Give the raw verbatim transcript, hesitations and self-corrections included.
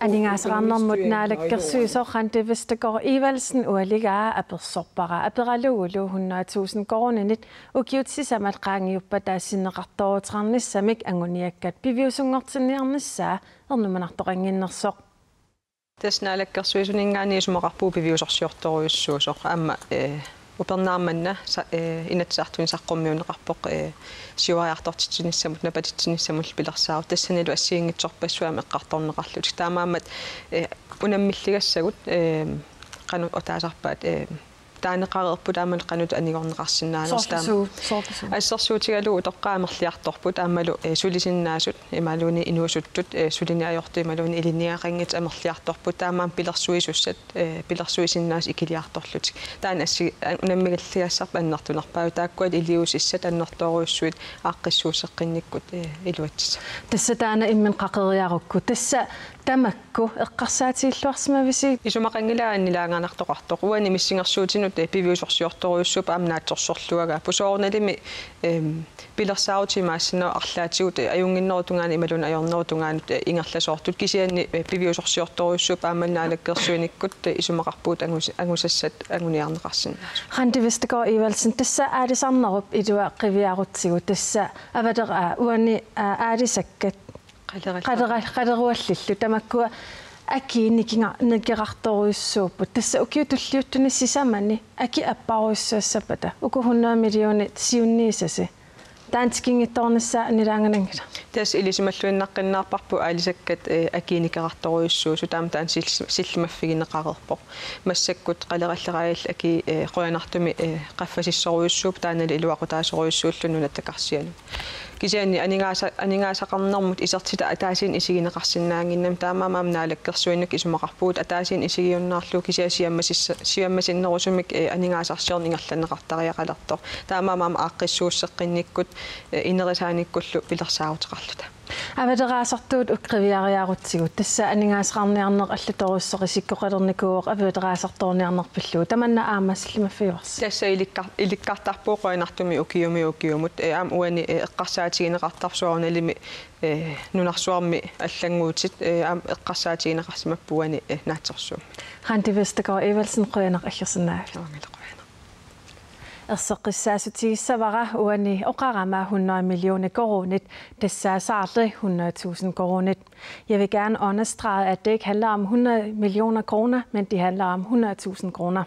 Aningaasaqarnermut naalakkersuisoq Randi Vestergaard Evaldsen ualigaa apersorpara aperalugulu hundrede tusind koruuninit ukiut sisamat qaangiuppata sinneqartooruteqarnissamik anguniakkat piviusunngortinniarnissaa ernumanartoqannginnersoq. Tassa naalakkersuisuninngaanniit isumaqarpugut piviusorsiortorujussuusoq aamma, eh, upernaaq manna sa-, eh, Inatsisartuni saqqummiunneqarpoq, eh, siuariartortitsinissamut, napatitsinissamut pilersaarut. Tassanilu assigiinngitsorpassuit aamma eqqartorneqarlutik. Taamaammat, eh, unammilligassagut, eh, qanoq ataasarpaat, eh, taaneqareerput aamma qanoq anigorneqarsinnaanersoq taama. Soorlu suu, soorlu suu. Assersuutigalugu utoqqaat amerliartorput aammalu, eh, sulisinnaasut imaluunniit inuusuttut, eh, suliniut ajortut imaluunniit ilinniagaqanngitsut amerliartorput taamaammat pilersuisussat, eh, pilersuisinnaasut ikiliartorlutik. Taanna assi-, a-, unammilligassarput annertunerpaavoq taakkua iliuusissat annertoorujussuit aaqqissuusseqqinnikkut, eh, iluatsissapput. Tassa taanna imminut qaqeriarukku. Tassa tamakku eqqarsaatigilluarsimavisi? Isumaqanngilaq annilaanganartoqartoq. Uani missingersuutinut, eh, piviusorsiortorujussuupput aamma naatsorsorluagaarput. Soorunalimi, ehm, pilersaarutit imaassinnaapput arlaatigut, eh, ajunnginnerup tungaanut imaluunniit ajornerup tungaanut, eh, ingerlasoortut. Kisianni, eh, piviusorsiortorujussuupput aamma naalakkersuinikkut, eh, isumaqarpugut angus-, angusassat anguniarneqarsinnaasut. Randi Vestergaard Evaldsen, tassa aalisarnerup ilua qiviarutsigu, tassa avalera-, aa, uani, aa, aalisakkat Qalera-, qalera-, qaleruallillu tamakkua akii nikinga-, nikerartorujussuupput. Tassa ukiut tulliuttuni sisamani akii apparujussuassappata uku hundrede millionit siunniisasi. Taanna tikinngitsoornissaa annilaangananngilaq. Tassa ilisimalluinnaqqinnaarparput aalisakkat, eh, akii nikerartorujussuusut taama taanna sil-, sillimaffigineqareerpoq. Massakkut qaleralleraangat akii, eh, qujanartumik, eh, qaffasissorujussuupput taannalu iluaqutaasorujussuulluni Nunatta Karsianut. Kisianni aningaasa-, aningaasaqarnermut isertitat ataasiinnaq isigineqarsinnaannginnami taamaammat aamma naalakkersuinikkut isumaqarpugut ataasiinnaq isigiunnaarlugu kisianni siammasissa-, siammasinnerusumik, eh, aningaasarsiorneq ingerlanneqartariaqalersoq. Taamaammat aamma aaqqissuusseqqinnikkut, eh, inerisaanikkullu pilersaaruteqarluta. Avaleraasartuut uku qiviariarutsigu, tassa aningaasaqarniarneq allatorujussuaq isikkoqalernikuuvoq avaleraasartoorniarneq pillugu. Tamanna aamma sillimaffigivarsi? Tassa ilikkar-, ilikkartarpugut qujanartumik ukiumiit ukiumut, eh, aamma uani, eh, eqqarsaatigineqartarpoq soorunalimi, eh, nunarsuarmi allannguutit, eh, aamma eqqarsaatigineqarsimapput uani, eh, naatsorsuummik. Randi Vestergaard Evaldsen, qujanaq aggersinnaagavit. Uangalu qujanaq. Erseqqissaatigissavara uani oqarama hundrede millioner koruunit, tassaasarli hundrede tusind koruunit. Jeg vil gerne understrege, at det ikke handler om hundrede millioner kroner, men det handler om hundrede tusind kroner.